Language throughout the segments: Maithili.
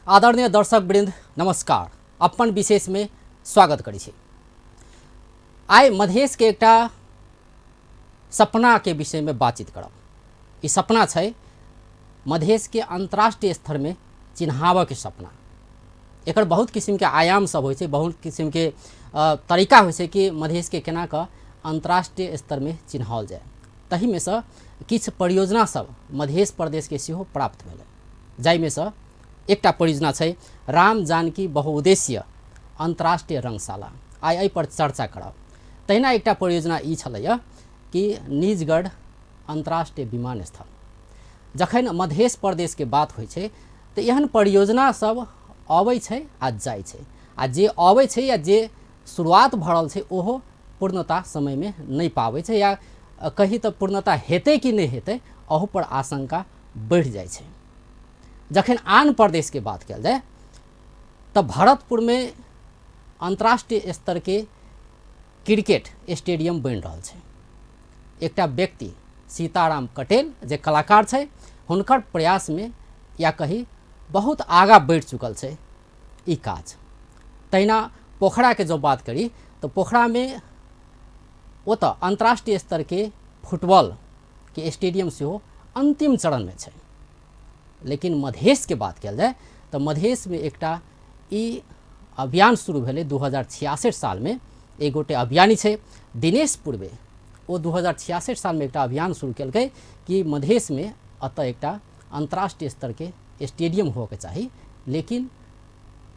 आदरणीय दर्शक वृंद नमस्कार। अपन विशेष में स्वागत करै छी। आइ मधेश के एकटा सपना के विषय में बातचीत करब। ई सपना छै मधेश के अंतर्राष्ट्रीय स्तर में चिन्हाबऽ के सपना। एकर बहुत किस्म के आयाम सब होइ छै, बहुत किस्म के तरीका होइ छै कि मधेश के केना कऽ अंतर्राष्ट्रीय स्तर में चिन्हाओल जाय। तही में सँ किछु परियोजना सब मधेश प्रदेश के सेहो प्राप्त भेलै, जाहिमे सँ एकटा परियोजना छै राम जानकी बहुउद्देशीय अंतर्राष्ट्रीय रंगशाला। आइ एहि पर चर्चा करब। तहिना एकटा परियोजना ई छलैया कि निजगढ़ अंतर्राष्ट्रीय विमानस्थल। जखन मधेश प्रदेश के बात होइ छै तऽ एहन परियोजना सब अबै छै आ जाइ छै, आ जे अबै छै या जे शुरुआत भऽ रहल छै ओहो पूर्णता समयमे नहि पाबै छै, या कही तऽ पूर्णता हेतै कि नहि हेतै अहू पर आशंका बढ़ि जाइ छै। जखन आन प्रदेशके बात कयल जाय तऽ भरतपुरमे अंतर्राष्ट्रीय स्तरके क्रिकेट स्टेडियम बनि रहल छै। एकटा व्यक्ति सीताराम कटेल जे कलाकार छै, हुनकर प्रयासमे या कही बहुत आगाँ बढ़ि चुकल छै ई काज। तहिना पोखराके जँ बात करी तऽ पोखरामे ओतऽ अंतर्राष्ट्रीय स्तरके फुटबॉलके स्टेडियम सेहो अंतिम चरणमे छै। लेकिन मधेशके बात कयल जाय तऽ मधेशमे एकटा ई अभियान शुरू भेलै 2066 सालमे। एक गोटे अभियानी छै दिनेश पूर्वे, ओ 2066 सालमे एकटा अभियान शुरू केलकै कि मधेशमे एतऽ एकटा अंतर्राष्ट्रीय स्तरके स्टेडियम होबऽके चाही। लेकिन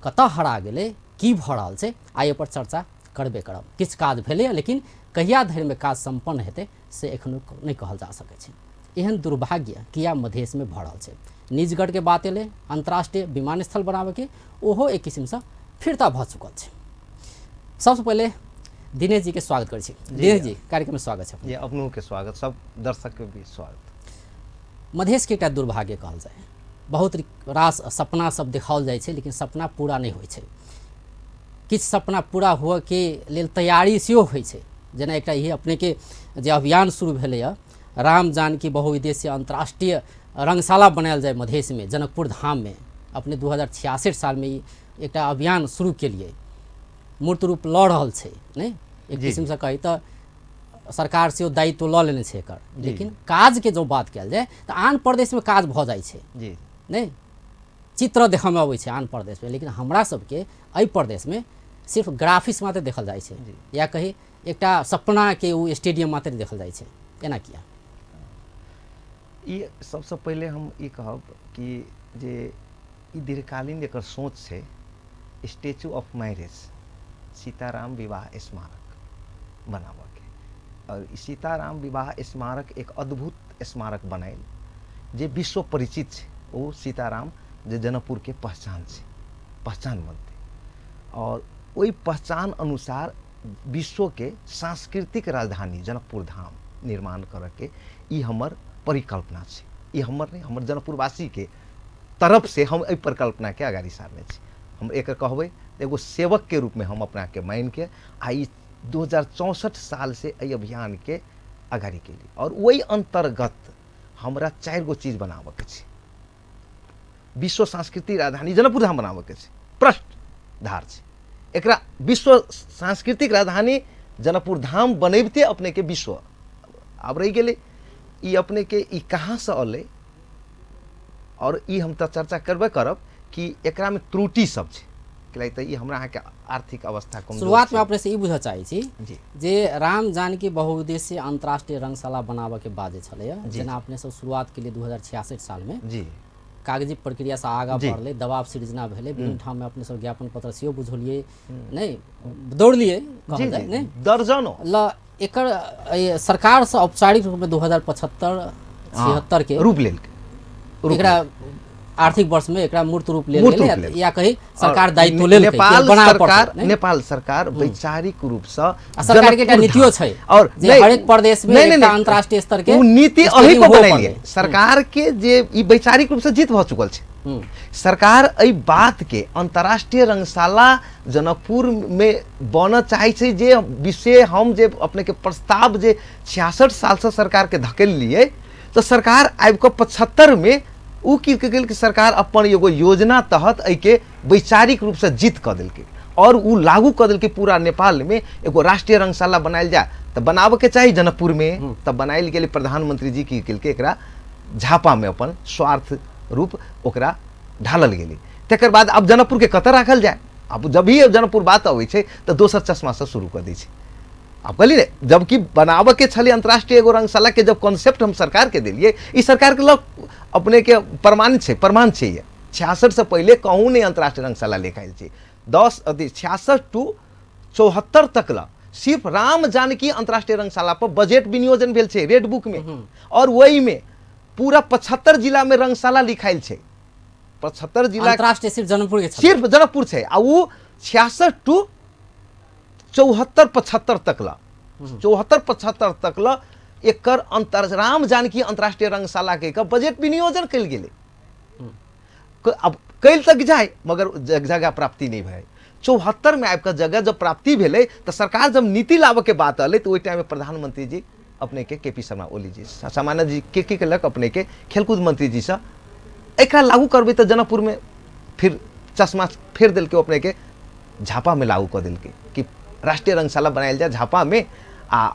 कतऽ हरा गेलै, की भऽ रहल छै, आइ एहिपर चर्चा करबे करब। किछु काज भेलैए, लेकिन कहिया धरिमे काज सम्पन्न हेतै से एखनो नहि कहल जा सकै छै। एहन दुर्भाग्य किया मधेशमे भऽ रहल छै? निजगढ़के बात एलै अंतर्राष्ट्रीय विमानस्थल बनाबऽके, ओहो एक किसिमसँ फिरता भऽ चुकल छै। सबसँ पहिले दिनेश जी के स्वागत करै छी। दिनेश जी, कार्यक्रममे स्वागत छै। जी, अपनों के स्वागत, सब दर्शक के भी स्वागत। मधेशके एकटा दुर्भाग्य कहल जाय, बहुत रास सपना सब देखाओल जाइ छै लेकिन सपना पूरा नहि होइ छै। किछु सपना पूरा हुअके लेल तैयारी सेहो होइ छै। जेना एकटा इहे अपनेके जे अभियान शुरू भेलैए राम जानकी बहुउद्देशीय अंतर्राष्ट्रीय रंगशाला बनायल जाय मधेशमे, जनकपुर धाममे, अपने 2066 सालमे ई एकटा अभियान शुरू केलियै, मूर्त रूप लऽ रहल छै नहि? एक किसिमसँ कही तऽ सरकार सेहो दायित्व लऽ लेने छै एकर। लेकिन काजके जँ बात कयल जाय तऽ आन प्रदेशमे काज भऽ जाइ छै नहि, चित्र देखयमे अबै छै आन प्रदेशमे, लेकिन हमरा सबके एहि प्रदेशमे सिर्फ ग्राफिक्स मात्र देखल जाइ छै, या कही एकटा सपनाके ओ स्टेडियम मात्र देखल जाइ छै। एना किया? ई सबसँ पहिले हम ई कहब कि जे ई दीर्घकालीन एकर सोच छै, स्टेचू ऑफ मैरिज, सीताराम विवाह स्मारक बनाबऽके। और ई सीताराम विवाह स्मारक एक अद्भुत स्मारक बनायल जे विश्व परिचित छै। ओ सीताराम जे जनकपुरके पहचान छै, पहचान बनतै, और ओहि पहचान अनुसार विश्वके सांस्कृतिक राजधानी जनकपुर धाम निर्माण करऽके ई हमर परिकल्पना छै। ई हमर नहि, हमर जनकपुरवासीके तरफ से हम एहि परिकल्पनाके अगाडि सारने छी। हम एकर कहबै एगो सेवकके रूपमे हम अपनाके मानिके आ ई 2064 साल से एहि अभियानके अगाडि केली। और ओहि अन्तर्गत हमरा 4 गो चीज बनाबऽके छै। विश्व सांस्कृतिक राजधानी जनकपुर धाम बनाबऽके छै, प्रश्न धार छै। एकरा विश्व सांस्कृतिक राजधानी जनकपुर धाम बनबिते अपनेके विश्व आब रहि गेलै। ई अपनेके ई कहाँसँ अलै, और ई हम तऽ चर्चा करबे करब कि एकरामे त्रुटि सब छै, कैला तऽ ई हमरा अहाँके आर्थिक अवस्था कमजोर शुरुआतमे अपने से ई बुझऽ चाहै छी जे राम जानकी बहुउद्देशीय अंतर्राष्ट्रीय रंगशाला बनाबऽके बात जे छलैए, जेना अपने सब शुरुआत केलियै 2066 सालमे, जी कागजी प्रक्रिया से आगाँ बढ़लै, दबाव सृजना भेलै, विभिन्न ठाममे अपने सब ज्ञापन पत्र सेहो बुझौलियै, नहि दौड़लियै कहल जाय, नहि दर्जनो ल एकर सरकारसँ औपचारिक रूपमे 2075 76 के रूप लेलकै, एकरा आर्थिक वर्ष में एकरा मूर्त रूप लेल गेलै, या कही सरकार दायित्व लेल नेपाल सरकार, नेपाल सरकार वैचारिक रूप से सरकार के एकटा नीतियो छै और जे हरेक प्रदेश में एकटा अंतर्राष्ट्रीय स्तर के उ नीति अही पर बनेलियै। सरकार के जे ई वैचारिक रूप से जीत भऽ चुकल छै, सरकार एहि बात के अंतर्राष्ट्रीय रंगशाला जनकपुर में बनऽ चाहै छै, जे विषय हम जे अपने के प्रस्ताव जे 66 साल से सरकार के धकेल लिए, तो सरकार आबि कऽ 75 में ओ की केलकै, सरकार अपन एगो योजना तहत एहिके वैचारिक रूपसँ जीत कऽ देलकै और उ लागू कऽ देलकै पूरा नेपालमे एगो राष्ट्रीय रंगशाला बनायल जाय। तऽ बनाबऽके चाही जनकपुरमे, तऽ बनायल गेलै। प्रधानमंत्री जी की केलकै, एकरा झापामे अपन स्वार्थ रूप ओकरा ढालल गेलै। तकर बाद आब जनकपुरके कतऽ राखल जाय? आब जब भी जनकपुर बात अबै छै तऽ दोसर चश्मासँ शुरू कऽ दै छै। आब कहली ने, जबकि बनाबऽके छलै अंतर्राष्ट्रीय एगो रंगशाला के जब कॉन्सेप्ट हम सरकार के देलियै, ई सरकार के लग अपने के प्रमाण छै, प्रमाण छै। 66 से पहिले कहूँ नहि अंतर्राष्ट्रीय रंगशाला लिखायल छै। 10 अथी 66 टू 74 तक ला सिर्फ राम जानकी अंतर्राष्ट्रीय रंगशाला पर बजट विनियोजन भेल छै रेड बुक में, और वही में पूरा 75 जिला में रंगशाला लिखायल छै। 75 जिला अंतर्राष्ट्रीय सिर्फ जनकपुर के छलै। सिर्फ जनकपुर छै। आ उ 66 टू 74 75 तक ला, 74 75 तक ला एकर अंतर राम जानकी अंतर्राष्ट्रीय रंगशाला के बजट विनियोजन कयल गेलै। अब कैल तक जाय मगर जगह प्राप्ति नहीं भय। 74 में आबि कऽ जगह जब प्राप्ति भेलै तऽ सरकार जब नीति लाबऽके बात अलै तऽ ओहि टाइममे प्रधानमंत्री जी अपने के के पी शर्मा ओली जी सामान्य जी के की केलक, अपने के खेलकूद मंत्री जी से एकरा लागू करबै तऽ जनकपुरमे फिर चश्मा फेर देलकै, अपने के झापामे लागू कऽ देलकै कि राष्ट्रीय रंगशाला बनायल जाय झापामे, आ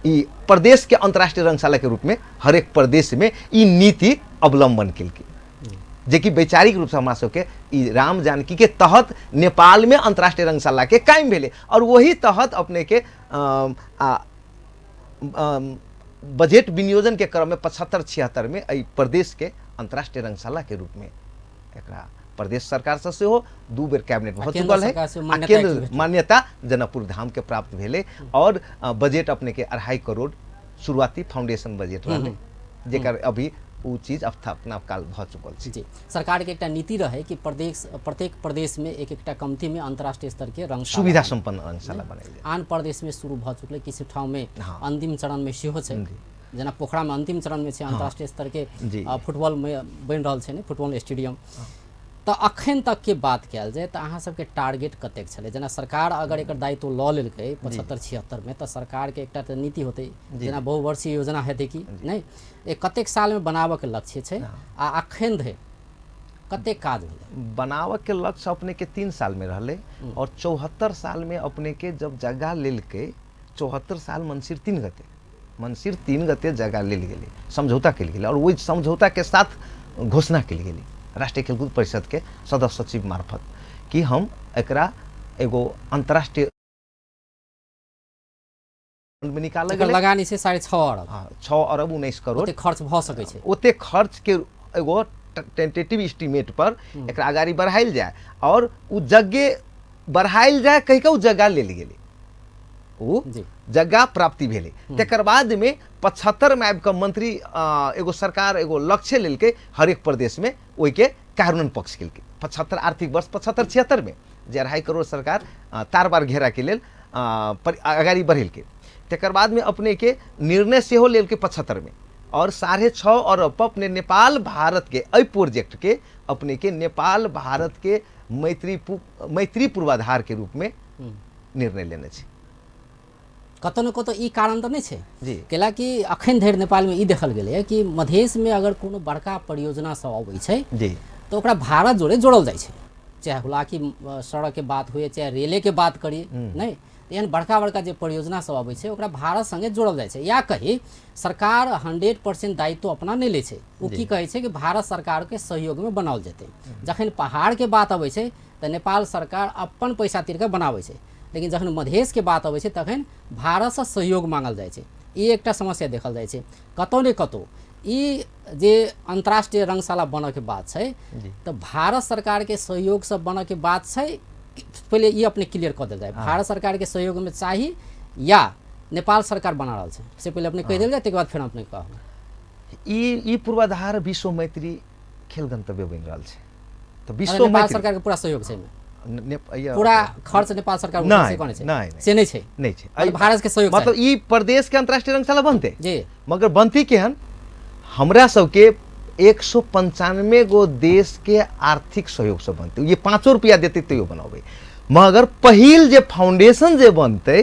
ई प्रदेश के अंतर्राष्ट्रीय रंगशाला के रूप में हरेक प्रदेश में ई नीति अवलंबन केलकै, जेकि वैचारिक रूपसँ हमरा सबके ई राम जानकी के तहत नेपाल में अंतर्राष्ट्रीय रंगशाला के कायम भेलै। और वही तहत अपने के बजट विनियोजन के क्रम में 75 76 में एहि प्रदेश के अंतर्राष्ट्रीय रंगशाला के रूप में एकरा प्रदेश सरकार से सेहो 2 बेर कैबिनेट भऽ केंद्र चुकल है। सरकार से आ मान्यता केंद्र एक बेर। मान्यता जनकपुर धाम के प्राप्त भेलै और बजट अपने के 2.5 करोड़ शुरुआती फाउंडेशन बजट रहलै, जेकर अभी उ चीज स्थापना काल भऽ चुकल छै। जी, सरकार के एकटा नीति रहे कि प्रत्येक प्रदेश में एक एकटा कमती में अंतर्राष्ट्रीय स्तर के रंगशाला सुविधा बने। संपन्न रंगशाला बनायल जाय। आन प्रदेश में शुरू भऽ चुकलै, किछु ठाम में हाँ। अंतिम चरण में सेहो छै, जेना पोखरा में अंतिम चरण में छै अंतर्राष्ट्रीय स्तर के, जी। फुटबॉल में बनि रहल छै ने फुटबॉल स्टेडियम। तऽ अखन तक के बात कयल जाय तऽ अहाँ सबके टारगेट कतेक छलै? जेना सरकार अगर एकर दायित्व लऽ लेलकै 75 76 में तऽ सरकार के एकटा तऽ नीति होतै, जेना बहुवर्षीय योजना हेतै कि नहि, एक कतेक साल में बनाबऽ के लक्ष्य छै आ अखन धरि कतेक काज भेलै? बनाबऽ के लक्ष्य अपने के 3 साल में रहलै और 74 साल में अपने के जब जगह लेलकै, 74 साल मंसिर 3 गते, मंसिर 3 गते जगह लेल गेलै, समझौता कयल गेलै और ओहि समझौता के साथ घोषणा कयल गेलै राष्ट्रीय खेलकूद परिषद के सदस्य सचिव मार्फत कि हम एकरा एगो अंतर्राष्ट्रीय में निकालल एकर गेलै। लगानी छै 6.5 अरब। हाँ, 6 अरब 19 करोड़ ओते खर्च भऽ सकै छै। ओते खर्च के एगो टेंटेटिव एस्टीमेट पर एकरा अगाड़ी बढ़ायल जाय और उ जगह बढ़ायल जाय कहि के उ जगह लेल गेलै, उ जी। जगह प्राप्ति भेलै। तकर बाद में 75 में आबि कऽ मंत्री एगो सरकार एगो लक्ष्य लेलकै हरेक प्रदेश में ओहिके कार्यान्वयन पक्ष केलकै। 75 आर्थिक वर्ष 75 76 में जे 2.5 करोड़ सरकार तारबार घेरा के लेल अगाड़ी बढ़ेलकै। तकर बाद में अपने के निर्णय सेहो लेलकै 75 में और 6.5 अरब पर अपने नेपाल भारत के एहि प्रोजेक्ट के अपने के नेपाल भारत के मैत्री पूर्वाधार के रूप में निर्णय लेने छै। कतौ न कतौ ई कारण तऽ नहि छै जी। कैला कि अखन धरि नेपाल में ई देखल गेलै कि मधेश में अगर कोनो बड़का परियोजना सब अबै छै जी। तऽ ओकरा भारत जोड़े जोड़ल जाइ छै, चाहे हुलाकी सड़क के बात हुए चाहे रेले के बात करी, नहि एहन बड़का बड़का जे परियोजना सब अबै छै ओकरा भारत संगे जोड़ल जाइ छै। या कही सरकार 100% दायित्व अपना नहि लै छै, ओ की कहै छै कि भारत सरकार के सहयोग में बनाओल जेतै। जखन पहाड़ के बात अबै छै तऽ नेपाल सरकार अपन पैसा तिर के बनाबै छै, लेकिन जखन मधेश के बात अबै छै तखन भारतसँ सहयोग मांगल जाइ छै। ई एकटा समस्या देखल जाइ छै कतौ ने कतौ। ई जे अंतर्राष्ट्रीय रंगशाला बनऽ के बात छै तऽ भारत सरकार के सहयोगसँ बनऽ के बात छै, पहिले ई अपने क्लियर कऽ देल जाय, भारत सरकार के सहयोग में चाही या नेपाल सरकार बना रहल छै, से पहिले अपने कहि देल जाय, तकर बाद फेर अपने कहब। ई पूर्वाधार विश्व मैत्री खेल गंतव्य बनि रहल छै तऽ विश्व नेपाल मैत्री सरकार के पूरा सहयोग छै एहिमे। पूरा खर्च नेपाल सरकार नहि, से कोने छै? नहि, नहि। से नहि छै। नहि छै। मतलब भारत के सहयोग मतलब चाही। ई प्रदेश के अंतर्राष्ट्रीय रंगशाला बनतै जी। मगर बनती केहन? हमरा सबके 195 गो देश के आर्थिक सहयोग से बनतै, ये 5 रुपया देतै तैयो बनाबै, मगर पहिल जे फाउंडेशन जे बनतै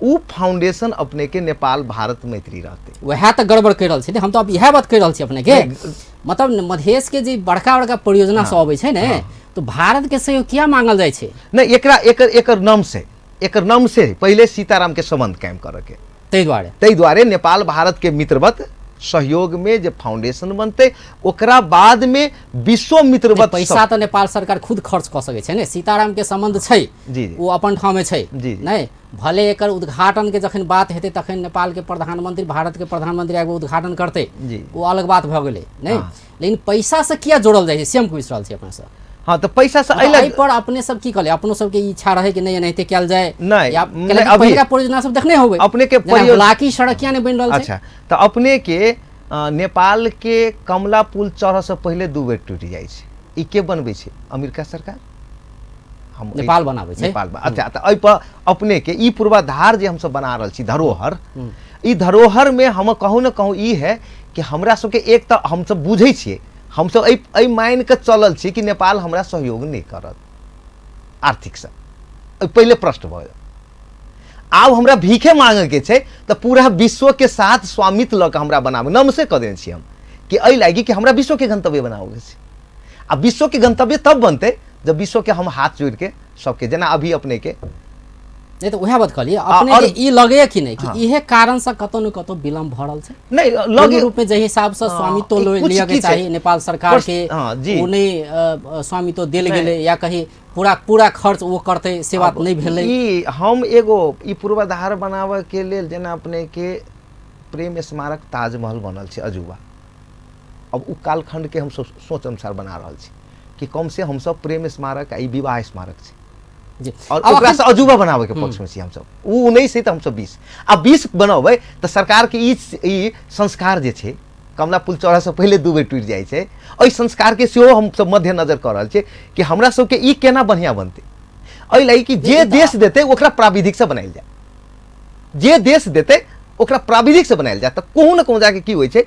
उ फाउंडेशन अपने के नेपाल भारत मैत्री रहतै। वएह तऽ गड़बड़ कहि रहल छी ने, हम तऽ अब इएह बात कहि रहल छी अपने के। नहि। मतलब मधेश के जे बड़का बड़का परियोजना सब अबै छै ने, तो भारत के सहयोग किया मांगल जाइ छै? नहि, एकरा एकर एकर नाम से, एकर नाम से पहिले सीताराम के संबंध कायम करऽ के, ताहि दुआरे ताहि दुआरे नेपाल भारत के मित्रवत सहयोग में जे फाउंडेशन बनते, ओकरा बाद में विश्व मित्रवत। पैसा तऽ नेपाल सरकार खुद खर्च कऽ सकै छै ने। सीताराम के संबंध छै, जी ओ अपन ठाम में छै। जी। नहि, भले एकर उद्घाटन के जखन बात हेतै तखन नेपाल के प्रधानमंत्री, भारत के प्रधानमंत्री आबि उद्घाटन करतै, ओ अलग बात भऽ गेलै, नहि? लेकिन पैसा से किया जोड़ल जाइ छै, से हम पूछि रहल छी अपने से। हाँ, तऽ पैसा से एहि पर अपने सब की कहले? अपनो सबके इच्छा रहे कि नहि एनाहिते कयल जाय? नहि, या नहि, कैलाकि पहिलका परियोजना सब देखने होबै अपने के जेना हुलाकी सड़क किया नहि बनि रहल छै? अच्छा, तऽ अपने के नेपाल के कमला पुल चढ़ऽ से पहिले 2 बेर टूटि जाइ छै। ई के बनबै छै? अमेरिका सरकार? हम नेपाल बनाबै छै। नेपाल। अच्छा, तऽ एहि पर अपने के ई पूर्वाधार जे हमसब बना रहल छी धरोहर, ई धरोहर में हम कहूँ न कहूँ ई है कि हमरा सबके एक तऽ हमसब बुझै छियै, हमसब एहि मानि कऽ चलल छी कि नेपाल हमरा सहयोग नहि करत आर्थिकसँ। पहिले प्रश्न भऽ गेल। आब हमरा भीखे मांगके छै तऽ पूरा विश्वके साथ स्वामित्व लऽ कऽ हमरा बनाबै नमसे कऽ देने छी हम कि एहि लागि कि हमरा विश्वके गंतव्य बनाबऽके छै। आ विश्वके गंतव्य तब बनतै जब विश्वके हम हाथ जोड़िके सबके, जेना अभी अपने के नहि तऽ उएह बात कहलियै, अपने के ई लगैया कि नहि कि इहे कारण से कतौ न कतौ विलम्ब भऽ रहल छै? नहि, लगे रूप में जाहि हिसाब से स्वामित्व कुछ लिअ के की छै? चाही नेपाल सरकार के, जी। ओ नहि स्वामित्व देल गेलै, या कही पूरा पूरा खर्च ओ करतै से बात नहि भेलै। ई हम एगो ई पूर्वाधार बनाबऽ के लेल, जेना अपने के प्रेम स्मारक ताजमहल बनल छै अजूबा, अब उ कालखंड के हम सोच अनुसार बना रहल छी कि कम से हमसब प्रेम स्मारक आ ई विवाह स्मारक छै और आब ओकरा से अजूबा बनाबे के पक्ष में छी हमसब। उ 19 है तऽ हमसब 20 आ 20 बनबै तऽ सरकार के ई ई संस्कार जे छै, कमला पुल चढ़ऽ से पहिले 2 बेर टूटि जाइ छै, एहि संस्कार के सेहो हमसब मध्य नजर कऽ रहल छियै कि हमरा सबके ई केना बढ़िआँ बनतै। एहि लागि कि जे देश देतै ओकरा प्राविधिक से बनायल जाय, जे देश देतै ओकरा प्राविधिक से बनायल जाय, तऽ कहूँ ने कहूँ जाके की होइ छै,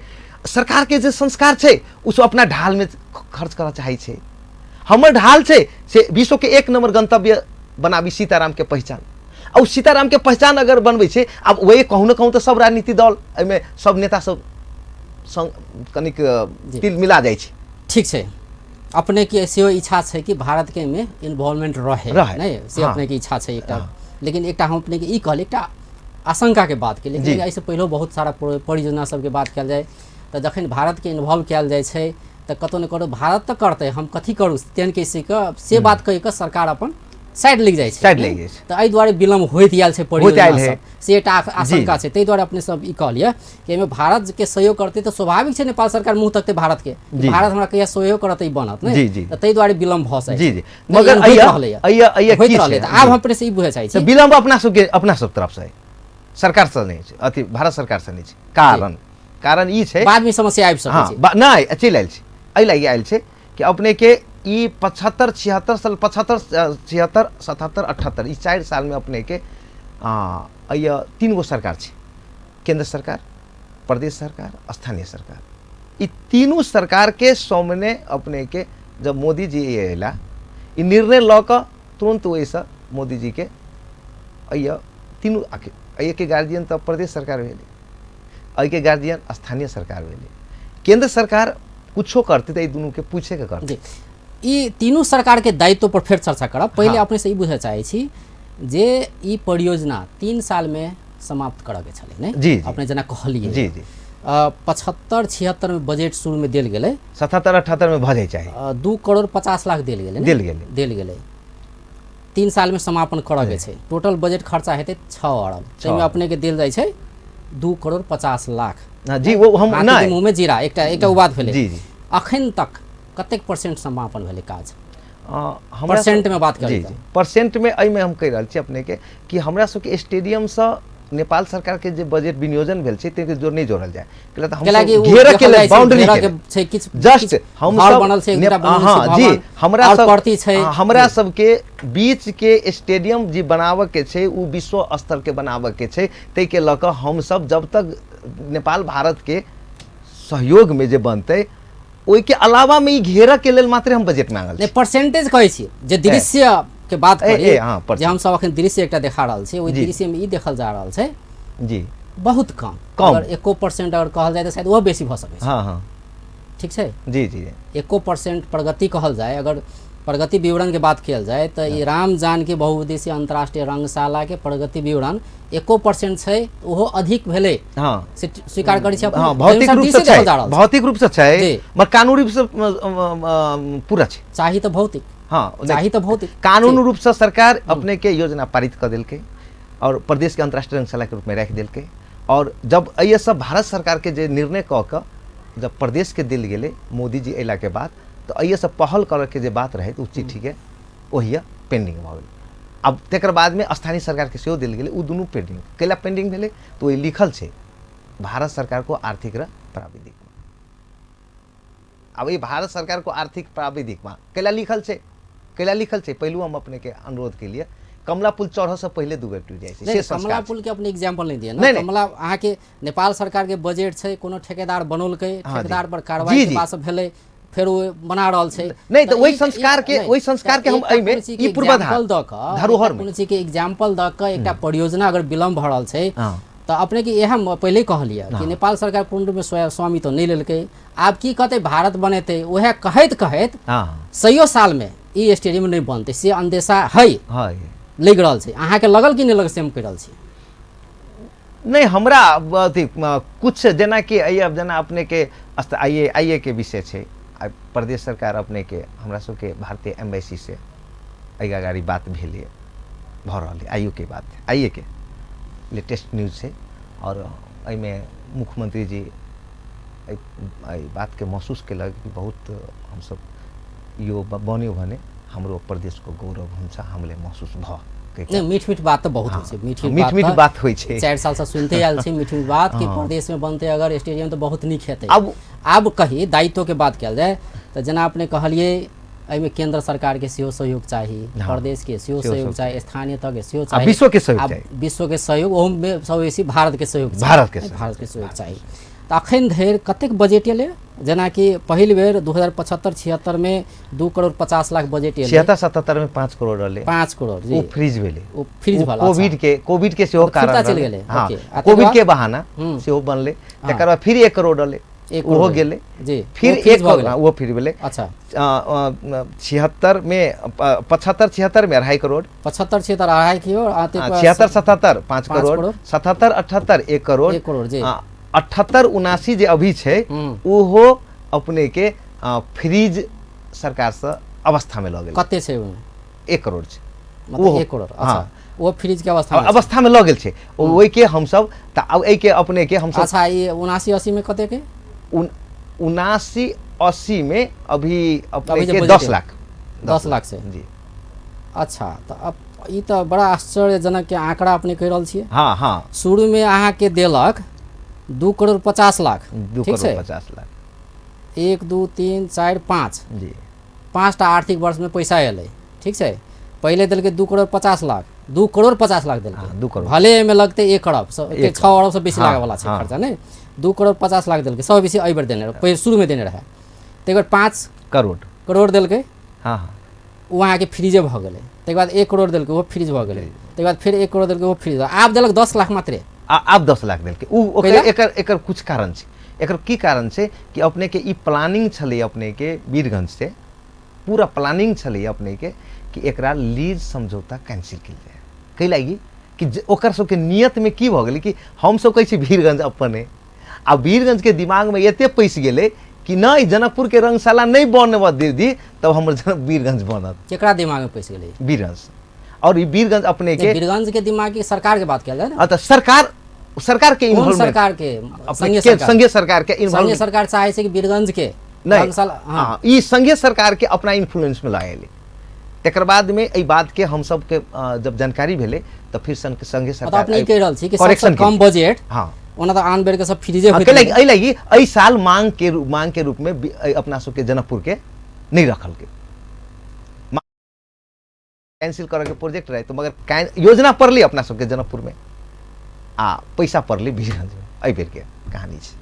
सरकार के जे संस्कार छै ओ सब अपना ढाल में खर्च करऽ चाहै छै। हमर ढाल छै से विश्व के 1 नंबर गंतव्य बनाबी सीताराम के पहचान, आ ओ सीताराम के पहचान अगर बनबै छै, आब वही कहूँ ने कहूँ तऽ सब राजनीतिक दल एहिमे सब नेता सब संग कनिक तिल मिला जाइ छै। ठीक छै, अपने के सेहो इच्छा छै कि भारत के में इन्वॉल्वमेंट रहे, रहे। नहि से अपने के इच्छा छै एकटा। लेकिन एकटा हम अपने के ई कहली, एकटा आशंका के बात के, लेकिन एहिसँ पहिलो बहुत सारा परियोजना सबके बात कयल जाय तऽ जखन भारत के इन्वॉल्व कयल जाइ छै तऽ कतौ ने कतौ भारत तऽ करतै, हम कथी करू तेहन के से कऽ से बात कहि कऽ सरकार अपन साइड लागि जाइ छै, साइड लागि जाइ छै। तऽ एहि दुआरे विलम्ब होइत आयल छै परियोजना आयल है। सब, से एकटा आशंका छै। ताहि दुआरे अपने सब ई कहलियै कि एहिमे भारत के सहयोग करतै तऽ स्वाभाविक छै नेपाल सरकार मुँह तकतै भारत के, भारत हमरा कहिया सहयोग करत ई बनत नहि, जी, जी। तऽ ताहि दुआरे विलम्ब भऽ सकै जी, छै। जी। नहि, मगर एहन होइत रहलैए। अइया होइत की रहलै। छै? तऽ आब हम अपने से ई बुझै चाहै छी तऽ विलम्ब अपना सब तरफ से है, सरकार से नहि छै, अथी भारत सरकार से नहि छै। कारण ई छै बाद में समस्या आबि सकै छै। नहि, चलि आयल छै। एहि लागि आयल छै कि अपने के ई 75 76 साल, 75, 76, 77, 78, ई 4 साल में अपने के, अइया 3 गो सरकार छै, केंद्र सरकार, प्रदेश सरकार, स्थानीय सरकार। ई तीनू सरकार के सामने अपने के जब मोदी जी अयला, ई निर्णय लऽ कऽ तुरंत ओहिसँ मोदी जी के अइया तीनू आखिर एहि के गार्जियन तऽ प्रदेश सरकार भेलै, एहि के गार्जियन स्थानीय सरकार भेलै, केंद्र सरकार कुछो करतै तऽ एहि दुनू के पूछे के करतै। जी, ई तीनू सरकार के दायित्व पर फेर चर्चा करब। पहिले अपने से ई बुझऽ चाहै छी जे ई परियोजना 3 साल में समाप्त करऽ के छलै ने? जी, जी। अपने जेना कहलियै। जी, जी। 75 76 में बजट शुरू में देल गेलै। 77 78 में भऽ जाइ चाही। 2 करोड़ 50 लाख देल गेलै ने? देल गेलै। देल गेलै। 3 साल में समापन करऽ के छै। टोटल बजट खर्चा हेतै 6 अरब, ताहिमे अपने के देल जाइ छै 2 करोड़ 50 लाख। हाँ, जी, वो हम हाथी के नहि। मुँह में जीरा, एकटा ओ बात भेलै। जी, जी। अखन तक कतेक परसेंट समापन भेलै काज? हमरा परसेंट में बात करी जी, तऽ। जी। परसेंट में एहिमे हम कहि रहल छी अपने के कि हमरा सबके स्टेडियम सँ नेपाल सरकार के जे बजट विनियोजन भेल छै ताहिके जोड़ नहि जोड़ल जाय, कैला तऽ हम कैला कि सब ओ घेरऽ के देखल लेल जाइ छै, बाउंड्री घेरऽ के के लेल। छै, किछु जस्ट किछु हम घर सब बनल छै, एक दूटा बनल छै हाँ, जी, भवन, हमरा और सब परती छै। हाँ, हमरा जी। सबके बीच के स्टेडियम जे बनाबऽ के छै उ विश्व स्तर के बनाबऽ के छै, ताहिके लऽ कऽ हम सब जब तक नेपाल भारत के सहयोग में जे बनतै ओहिके अलावा में ई घेरऽ के लेल मात्र हम बजट मांगल नहि, छी। परसेंटेज कहै छी जे दृश्य के बात करी, हाँ, जे परसेंट। हम सब अखन दृश्य एकटा देखा रहल छी, ओहि जी। दृश्य में ई देखल जा रहल छै जी। बहुत कम, कम। अगर 1% अगर कहल जाय तऽ शायद ओहो बेसी भऽ सकै छै। हाँ, हाँ। ठीक छै। जी जी। 1% प्रगति कहल जाय, अगर प्रगति विवरण के बात कयल जाय तऽ ई राम जानकी बहुउद्देशीय अंतर्राष्ट्रीय रंगशाला के प्रगति विवरण 1% छै, ओहो अधिक भेलै। हाँ, से स्वीकार करै छी अपने? हाँ, भौतिक जाहि रूप से अनुसार छै, देखल जा रहल छै। भौतिक रूप से छै, जी। मगर कानूनी रूप से पूरा छै। चाही तऽ भौतिक, हाँ, चाही तऽ भौतिक। कानून रूप से सरकार अपने के योजना पारित कर देलकै और प्रदेश के अंतर्राष्ट्रीय रंगशाला के रूप में राखि देलकै। और जब एहि सब भारत सरकार के जे निर्णय कऽ कऽ जब प्रदेश के देल गेलै मोदी जी अयला के बाद, तऽ एहि सब पहल करऽ के जे बात रहै तऽ ओ चिट्ठी के ओहिया पेंडिंग भऽ गेलै। आब तकर बादमे स्थानीय सरकार के सेहो देल गेलै, ओ दुनू पेंडिंग कैला पेंडिंग भेलै तऽ ओहि लिखल छै भारत सरकार को आर्थिक र प्राविधिकमा। आब ई भारत सरकार को आर्थिक प्राविधिकमा कैला लिखल छै, कैला लिखल छै? पहिलू हम अपने के अनुरोध के लिए कमला पुल चढ़ऽ से पहिले दू बेर टूटि जाइ छै। नहीं, से कमला संस्कार पुल के अपने एग्जाम्पल नहीं दिए ना। नहीं, नहीं। कमला अहाँके नेपाल सरकार के बजट छै, कोनो ठेकेदार बनौलकै, हाँ जी। ठेकेदार पर कार्रवाई जी, के जी। बाद सब भेलै, फेर ओ बना रहल छै। नहीं, तऽ तऽ ओहि संस्कार के- नहीं, ओहि संस्कार के तऽ हम एकटा एहिमे कोनो चीज के ई पूर्वाधार, एग्जाम्पल दऽ कऽ, धरोहर एकटा में। कोनो चीज के एग्जाम्पल दऽ कऽ एकटा परियोजना अगर विलम्ब भऽ रहल छै हाँ। तऽ अपने के इएह हम पहिले कहलियै कि नेपाल सरकार पूर्ण रूपमे स्वामित्व नहि लेलकै। आब की कहतै, भारत बनेतै, उएह कहैत कहैत हाँ सैयो सालमे ई स्टेडियम नहि बनतै से अंदेशा है, हाँ लागि रहल छै। अहाँके लगल कि नहि लगल से हम कहि रहल छी। नहीं, हमरा अथी कुछ जेनाकि एहि अब जेना अपने के आइए आइए के विषय छै, आ प्रदेश सरकार अपने के हमरा सबके भारतीय एम्बेसी से एहि अगाडि बात भेलै भऽ रहल है, आइयो के बात आइए के लेटेस्ट न्यूज छै। और एहिमे मुख्यमंत्री जी एहि बात के महसूस केलक कि बहुत हमसब यो बन्यो भने हाम्रो प्रदेशको गौरव हुन्छ, हामीले महसूस भ नहीं, मीठ मीठ बात तऽ बहुत होइ छै, मीठ मीठ मीठ बात होइ छै। 4 साल से सुनते आयल छी मीठ मीठ बात कि हाँ। प्रदेश में बनते अगर स्टेडियम तऽ बहुत नीक हेतै। अब आब कही दायित्व के बात कयल जाय तऽ जेना अपने कहलियै एहिमे केंद्र सरकार के सेहो सहयोग चाही, हाँ। प्रदेश के सेहो सेहो सहयोग सहयोग चाही, स्थानीय तह के सेहो आ चाही, विश्व के सहयोग आ चाही। विश्व के सहयोग, ओहोमे सब बेसी भारत के सहयोग चाही। भारत के सहयोग। भारत के सहयोग चाही। तऽ अखन धरि कतेक बजट एलै? जेनाकि पहिल बेर 2075-76 में 2 करोड़ 50 लाख बजट एलै। 76-77 में 5 करोड़ रहलै। 5 करोड़ जी। ओ फ्रीज भेलै। ओ फ्रीज ओ भला, कोविड अच्छा। के, कोविड के सेहो फिर कारण चलि रहलै। गेलै। हाँ, ओके। आ कोविड तकर के बहाना हम्म। सेहो बनलै। हाँ। तकर बाद फिर 1 करोड़ रहलै, 1 ओहो करोड़ गेलै। जी, फिर ओ फ्रीज 1 भऽ करोड़ गेलै। ओहो फिर भेलै। अच्छा। 76 में, 75-76 में 2.5 करोड़। 75-76 2.5 करोड़, आ तकर बाद 76-77 5 5 करोड़, करोड़। 77-78 1 करोड़, 1 करोड़ जी। 78-79 जे अभी छै ओहो अपने के फ्रीज सरकार से अवस्था में लऽ गेलै। कते छै ओहिमे? 1 करोड़ छै। मतलब ओहो, 1 करोड़। अच्छा, हाँ। ओ फ्रीज के अवस्था में छै। अवस्था में लऽ गेल छै। ओहिके हमसब तऽ आब एहिके अपने के हमसब अच्छा, ई 79-80 में कते के? 79-80 में अभी अपने अभी जे के बजट 10 है। लाख। 10 लाख से। जी। अच्छा, तऽ अब ई तऽ बड़ा आश्चर्यजनक के आंकड़ा अपने कहि रहल छियै। हाँ हाँ। शुरू में अहाँके देलक 2 करोड़ 50 लाख। दू ठीक करोड़ छै? 50 लाख। 1 2 3 4 5 जी। 5टा आर्थिक वर्षमे पैसा एलै, ठीक छै। पहिले देलकै 2 करोड़ 50 लाख, 2 करोड़ 50 लाख देलकै। हाँ, 2 करोड़। भले एहिमे लगतै 1 अरब एक 6 अरब से बेसी हाँ, लागै वाला छै हाँ। खर्चा नहि। 2 करोड़ 50 लाख देलकै, सब बेसी एहि बेर देने रहै, पहिले शुरूमे देने रहै। ताहि बेर 5 करोड़ करोड़ देलकै। हाँ हाँ। ओ अहाँके फ्रीजे भऽ गेलै। ताहिके बाद 1 करोड़ देलकै, ओहो फ्रीज भऽ गेलै। ताहिके बाद फेर 1 करोड़ देलकै, ओहो फ्रीज। आब देलक 10 लाख मात्रे। आब 10 लाख देलकै। ओ ओकर कैला? एकर एकर कुछ कारण छै। एकर की कारण छै कि अपने के ई प्लानिंग छलै, अपने के वीरगंज से पूरा प्लानिंग छलै अपने के कि एकरा लीज समझौता कैंसिल कयल जाय। कै लागि कि ओकर सबके नियत में की भऽ गेलै कि हमसब कहै छी वीरगंज अपने, आ वीरगंज के दिमाग में एते पैसि गेलै कि नहि, जनकपुर के रंगशाला नहि बनब दीदी तब हमर वीरगंज बनत। केकरा दिमागमे पैसि गेलै? वीरगंज। और ई वीरगंज अपने के वीरगंज के दिमाग की सरकार के बात कयल जाय ने। तऽ सरकार, सरकार के कोन इन्वॉल्वमेंट सरकार के? अपने संघीय के सरकार। संघीय सरकार के संघीय इन्वॉल्वमेंट सरकार चाहे छै कि वीरगंज के नहीं, रंगशाला, हाँ। हाँ, ई संघीय सरकार के अपना इन्फ्लुएंस में लाएले। तकर बाद में एहि बात के हम सबके जब जानकारी भेलै तऽ फिर संघीय मतलब सरकार अपने ई कहि रहल छी कि सबसँ करेक्शन कम बजट, हाँ। ओना तऽ आन बेर के सब फ्रीजे हाँ, होइत कैला रहै। एहि लागि एहि साल मांग के रूप में एहि अपना सबके जनकपुर के नहीं रखलकै, कैंसिल करे के प्रोजेक्ट रहे तो, मगर योजना पड़ली अपना सबके जनकपुर में आ पैसा पड़ली वीरगंज में। एहि बेर के कहानी छै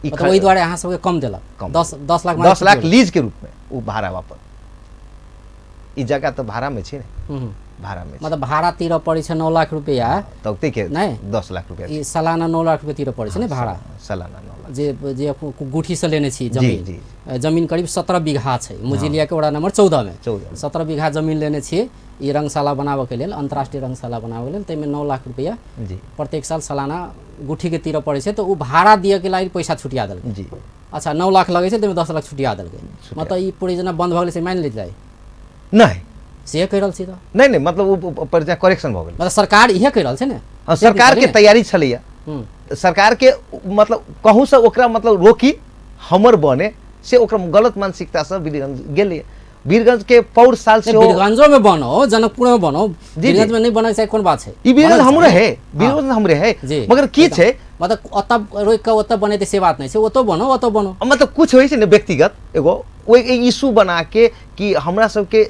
ई। मतलब ओहि दुआरे अहाँ सबके कम देलक। कम। 10 लाख। 10 लाख लीज के रूप में, ओ भाड़ा वापस। ई जगह तऽ भाड़ा में छै ने। भाड़ा में। मतलब भाड़ा तीर पड़ै छै 9 लाख रुपया, तब के नहीं 10 लाख रुपया ई सालाना 9 लाख रुपया तीर पड़ै छै ने भाड़ा, सालाना 9 लाख। जे जे गुठी से लेने छी जमीन, जमीन करीब 17 बीघा छै मुजिलिया के वडा नंबर 14 में, 17 बीघा जमीन लेने छी ई रंगशाला बनाबऽ के लेल, अंतर्राष्ट्रीय रंगशाला बनाबऽ के लेल। ताहिमे 9 लाख रुपया जी प्रत्येक साल सालाना गुठी के तीर पड़ै छै, तऽ ओ भाड़ा दिअ के लागि पैसा छुटिया देलकै जी। अच्छा 9 लाख लगै छै ताहिमे 10 लाख छुटिया देलकै, मतलब ई परियोजना बंद भऽ गेलै से मानि लेल जाय नहीं से कहि रहल छी तऽ नहीं नहीं, मतलब ओ परियोजना करेक्शन भऽ गेलै, मतलब सरकार इहे कहि रहल छै ने। हाँ, सरकार के तैयारी छलैया, सरकार के मतलब कहूँ से ओकरा मतलब रोकी हमर बने से ओकरा गलत मानसिकता से वीरगंज गेलै। वीरगंज के पौर साल से वीरगंजो में बनो, जनकपुर में बनो, वीरगंज में नहीं बनै छै कोन बात छै? ई वीरगंज हमरे है, वीरगंज हमरे है, मगर की छै मतलब ओतऽ रोकि कऽ ओतऽ बनेतै से बात नहीं छै, ओतऽ बनो ओतऽ बनो, मतलब कुछ होइ छै ने व्यक्तिगत एगो ओहि इशू बना के कि हमरा सबके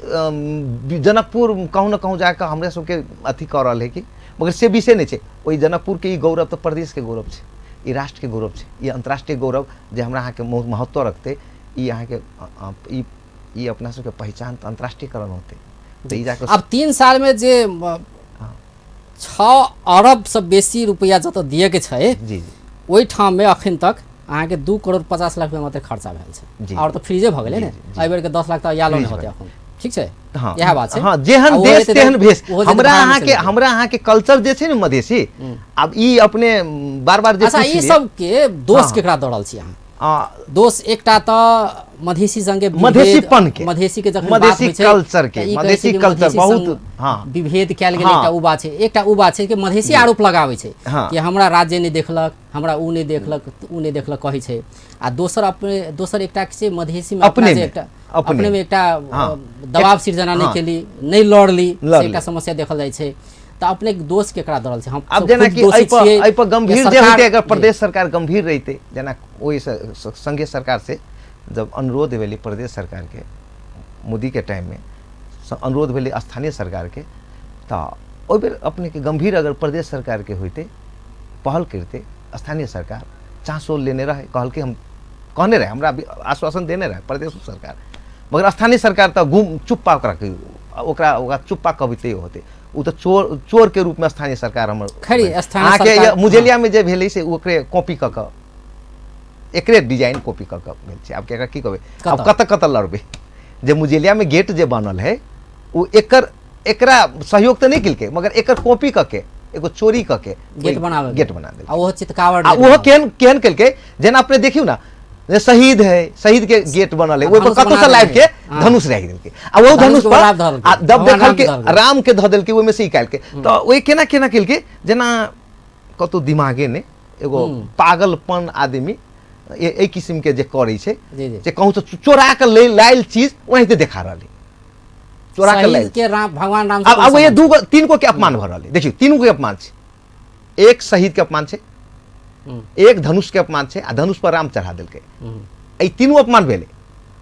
जनकपुर कहूँ न कहूँ जाकऽ हमरा सबके अथी कऽ रहल है कि, मगर से विषय नहीं छै। ओहि जनकपुर के ई गौरव तऽ प्रदेश के गौरव छै, ई राष्ट्र के गौरव छै, ई अंतर्राष्ट्रीय गौरव जे हमरा अहाँके महत्व रखतै, ई अहाँके ई अपना सबके पहचान तऽ अंतर्राष्ट्रीयकरण होतै। तऽ ई जाकऽ अब 3 साल में जे 6 अरब से बेसी रुपया जतऽ दिए के छै जी जी, ओहिठाम में अखन तक अहाँके 2 करोड़ 50 लाख रुपया मात्र खर्चा भेल छै, और तऽ फ्रीजे भऽ गेलै ने। एहि बेर के 10 लाख तऽ आयल नहि होतै अखन, ठीक छै। हाँ, इएह बात छै। हाँ, जेहन देश तेहन भेष। हमरा अहाँके, हमरा अहाँके कल्चर जे छै ने मधेसी, आब ई अपने बार बार जे अच्छा ई सबके दोष केकरा दऽ रहल छी अहाँ? दोष एकटा तऽ मधेसी संगे मधेसीपन के, मधेसी के जखन मधेसी कल्चर के, मधेसी कल्चर बहुत हाँ विभेद कयल गेल, एकटा उ बात छै। एकटा उ बात छै कि मधेसी आरोप लगाबै छै कि हमरा राज्य नहि देखलक, हमरा उ नहि देखलक, उ नहि देखलक कहै छै। आ दोसर अपने दोसर एकटा छै मधेसी में अपने एकटा अपने में एकटा दबाव सिर्जना नहि केली, नहि लड़ली, एकटा समस्या देखल जाइ छै। तऽ अपने दोष केकरा दऽ रहल छै? हम आब जेनाकि एहि पर गंभीर जे होइतै, अगर प्रदेश सरकार गंभीर रहितै, जेना ओहि संघीय सरकार से जब अनुरोध भेलै प्रदेश सरकार के मोदी के टाइम में अनुरोध भेलै स्थानीय सरकार के, तऽ ओहि बेर अपने के गंभीर अगर प्रदेश सरकार के होइतै, पहल करितै स्थानीय सरकार, चासो लेने रहे, कहलकै हम कहने रहे, हमरा आश्वासन देने रहे प्रदेश सरकार, मगर स्थानीय सरकार तऽ गुम चुप्पा ओकरा ओकरा ओकरा चुप्पा कविते होतै, ओ तऽ चोर चोर के रूप में स्थानीय सरकार हमर अहाँके मुजेलिया में जे भेलै से ओकरे कॉपी कऽ कऽ एकरे डिजाइन कॉपी कऽ कऽ भेल छै। आब केकरा की कहबै, आब कतऽ कतऽ लड़बै? जे मुजेलिया में गेट जे बनल है ओ एकर एकरा सहयोग तऽ नहि केलकै, मगर एकर कॉपी कऽ के एगो चोरी कऽ के गेट बना गेट बना देलकै। आ ओहो चितकावट, आ ओहो केहन केहन केलकै, जेना अपने देखियौ ना जे शहीद है, शहीद के गेट बनल है, ओहि पर कतौ से लाबि के धनुष राखि देलकै, आ ओहो धनुष पर आ जब देखलकै राम के धऽ देलकै, ओहिमे से निकालि के, तऽ ओहि केना केना केलकै जेना कतौ दिमागे नहि, एगो पागलपन आदमी एहि किस्म के जे करै छै, जे कहूँ से चोरा के ले लायल चीज ओनाहिते देखा रहल है, चोरा के लायल के राम भगवान राम। अब अब ये 2 गो 3 गो के अपमान भऽ रहल है। देखियौ 3 गो के अपमान छै, एक शहीद के अपमान छै, एक धनुष के अपमान छै, आ धनुष पर राम चढ़ा देलकै, एहि तीनू अपमान भेलै।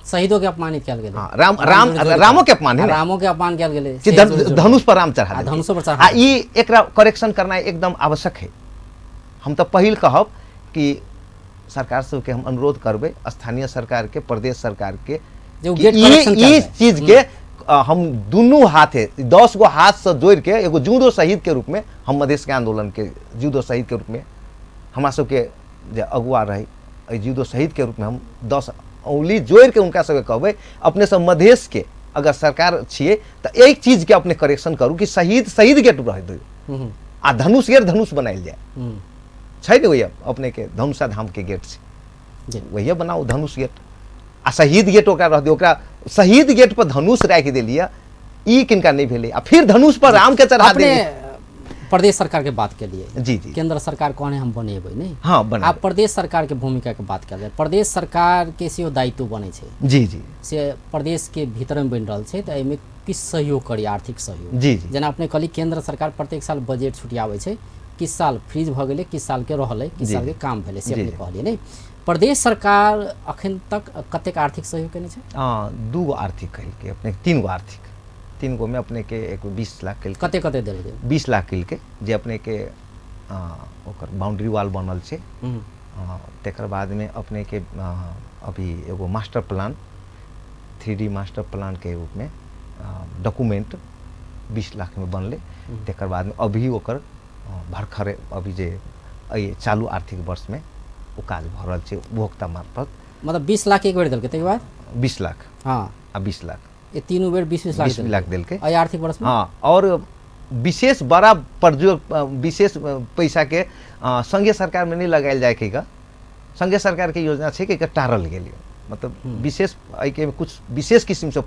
शहीदों के अपमानित कयल गेलै, राम राम रामो के अपमान है, रामो के अपमान कयल गेलै, धनुष पर राम चढ़ा, धनुष पर चढ़ा। आ ई एकरा करेक्शन करनाइ एकदम आवश्यक है। हम तऽ पहिल कहब कि सरकार सबके हम अनुरोध करबै, स्थानीय सरकार के, प्रदेश सरकार के, ई चीज के हम दुनू हाथे 10 गो हाथ से जोड़ के एगो जूदो शहीद के रूप में हम मधेश के आंदोलन के जूदो शहीद के रूप में हमरा सबके जे अगुआ रहे एहि जूदो शहीद के रूप में हम 10 उंगली जोड़ के उनका सबके कहबै, अपने सब मधेश के अगर सरकार छियै तऽ एक चीज के अपने करेक्शन करू कि शहीद शहीद गेट रह दियौ आ धनुष गेट धनुष बनायल जाय छै ने, वही अपने के धनुषा धाम के गेट छै, वही बनाउ धनुष गेट आ शहीद गेट ओकरा रह दियौ। ओकरा शहीद गेट पर धनुष राखि देलियै, ई किनका नहीं भेलै, आ फिर धनुष पर राम के चढ़ा देलियै। प्रदेश सरकार के बात के लिए जी जी, केंद्र सरकार कहने हम बनेबै नहीं, हाँ बनेबै। आप प्रदेश सरकार के भूमिका के बात कर रहे, प्रदेश सरकार के सेहो दायित्व बनै छै जी जी, से प्रदेश के भीतर में बनि रहल छै, तऽ एहिमे किछु सहयोग करी, आर्थिक सहयोग जी जी। जेना अपने कहली केंद्र सरकार प्रत्येक साल बजट छुटियाबै छै, किस साल फ्रीज भऽ गेलै, किस साल के रहलै, किस साल के काम भेलै, से अपने कहलियै नहीं। प्रदेश सरकार अखन तक कतेक आर्थिक सहयोग केने छै? 2 गो आर्थिक केलकै अपने, 3 गो आर्थिक, 3 गो में अपने के एक 20 लाख केलकै। कते कते देलकै? 20 लाख केलकै जे अपने के ओकर बाउंड्री वाल बनल छै। तकर बाद में अपने के अभी एगो master plan, 3D master plan के रूप में डॉक्यूमेंट 20 लाखमे बनलै। तकर बादमे अभी ओकर भर्खरे अभी जे एहि चालू आर्थिक वर्षमे ओ काज भऽ रहल छै उपभोक्ता मार्फत। मतलब 20 लाख एक बेर देलकै, ताहिके बाद 20 लाख। हाँ। आ 20 लाख, ये तीनों बेर 20-20 लाख 20 लाख देलकै एहि आर्थिक वर्षमे। हाँ, और विशेष बड़ा प्रयोग विशेष पैसा के संघीय सरकार में नहीं लगायल जाए के, संघीय सरकार के योजना छै कि एकर टारल गेल, मतलब विशेष एहिके कुछ विशेष किस्म से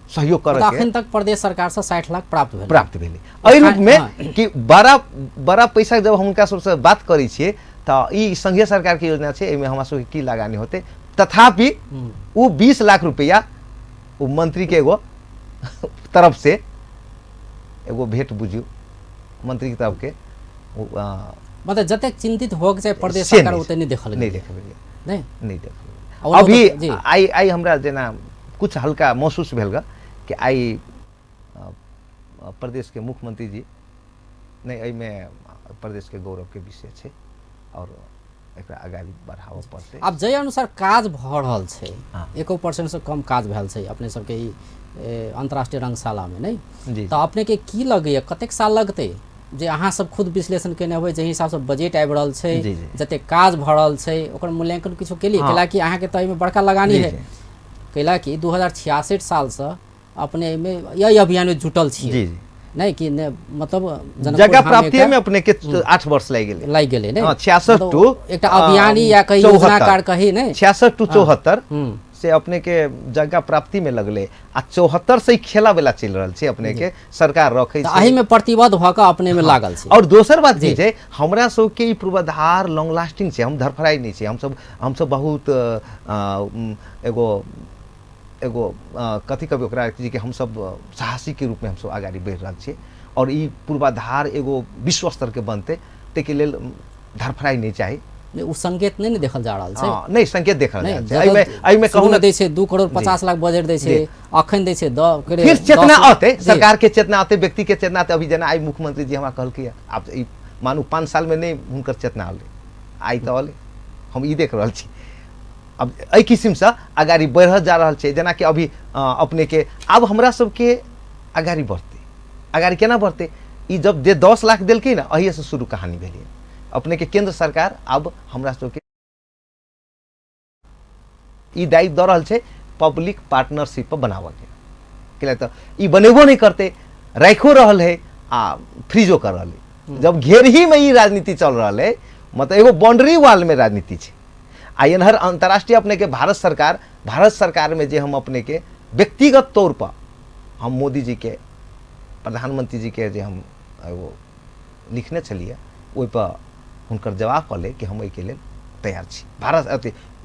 सहयोग मतलब करऽ के अखन तक प्रदेश सरकार से 60 लाख प्राप्त भेल प्राप्त भेलै एहि रूप में हाँ। कि बड़ा बड़ा पैसा जब हम हुनका सबसँ बात करै छियै तऽ ई संघीय सरकार के योजना छै, एहिमे हमरा सबके की लगानी होतै, तथापि ओ 20 लाख रुपया ओ मंत्री के एगो तरफ से एगो भेंट बुझियौ, मंत्री के तरफ के ओ, मतलब जतेक चिंतित होके चाहे प्रदेश से सरकार नहि ओते नहीं देखल नहि गेल। देखल गेल, नहीं नहीं देखल गेल। और अभी जी। आइ आइ हमरा जेना कुछ हल्का महसूस भेल ग कि आइ प्रदेश के मुख्यमंत्री जी नहीं, एहिमे प्रदेश के गौरव के विषय छै और एकरा अगाडि बढ़ाबऽ पड़तै। आब जाहि अनुसार काज भऽ रहल छै, हाँ। 1% से कम काज भेल छै अपने सबके ई अंतर्राष्ट्रीय रंगशाला में नहीं, जी। तऽ अपने के की लगैया कतेक साल लगतै जे अहाँ सब खुद विश्लेषण केने होबै, जाहि हिसाब से बजट आबि रहल छै, जी, जी। जतेक काज भऽ रहल छै ओकर मूल्यांकन किछो केलियै? हाँ। कैलाकि अहाँके तऽ एहिमे बड़का लगानी जी, है, जी। कैलाकि 2066 सालसँ अपने एहिमे यही अभियानमे जुटल छियै। जी, जी। नहीं कि ने, मतलब जनकपुर जगह धाममे प्राप्तिमे एकटा अपने के 8 वर्ष लागि गेलै। लागि गेलै ने? हाँ, 66 मतलब टू, एकटा अभियानी या कही 74। योजनाकार कही ने? 66 टू 74 हम्म। से अपने के जगह प्राप्ति में लगलै आ 74 से ही खेला बेला चलि रहल छै, अपने के सरकार रखै तऽ छै। एहिमे प्रतिबद्ध भऽ कऽ अपने में लागल छै। और दोसर बात की छै, हमरा सबके ई पूर्वाधार लॉन्ग लास्टिंग छै, हम धरफड़ाइ नहि छै, हमसब बहुत एगो एगो कथी कहबै ओकरा जे कि हमसब साहसी के रूप में हमसब अगाडि बढ़ि रहल छियै और ई पूर्वाधार एगो विश्व स्तर के बनतै, ताहिके लेल धरफड़ाइ नहि चाही। नहि, ओ संकेत नहि ने देखल जा रहल छै। हाँ, नहि संकेत देखल जा नहि, रहल छै। जतऽ एहिमे कहू शुरूमे ने दै छै 2 करोड़ 50 लाख बजट दै छै, जी। अखन दै छै फिर चेतना दस औतै, जी। सरकार के चेतना औतै, व्यक्ति के चेतना औतै। अभी जेना आइ मुख्यमंत्री जी हमरा कहलकै, आब ई मानू 5 साल में नहि हुनकर चेतना औलै, आइ तऽ औलै, हम ई देख रहल छी। अब एहि किसिमसँ अगाडि बढ़ल जा रहल छै। जेनाकि अभी अपने के आब हमरा सबके अगाडि बढ़तै, अगाडि केना बढ़तै, ई जब जे 10 लाख देलकै ने एहिसँ शुरू कहानी भेलै। अपने के केंद्र सरकार आब हमरा सबके ई दायित्व दऽ रहल छै पब्लिक पार्टनरशिप पर बनाबऽके, किया तऽ ई बनेबो नहि करतै, राखियो रहल है आ फ्रीजो कर रहल है। जब घेर ही में ई राजनीति चल रहल है, मतलब एगो बाउंड्री वाल में राजनीति छै। आ एन्हर अंतर्राष्ट्रीय अपने के भारत सरकार में जे हम अपने के व्यक्तिगत तौर पर हम मोदी जी के प्रधानमंत्री जी के जे हम एगो लिखने छलियै, ओहि पर हुनकर जवाब पड़लै कि हम एहिके लेल तैयार छी,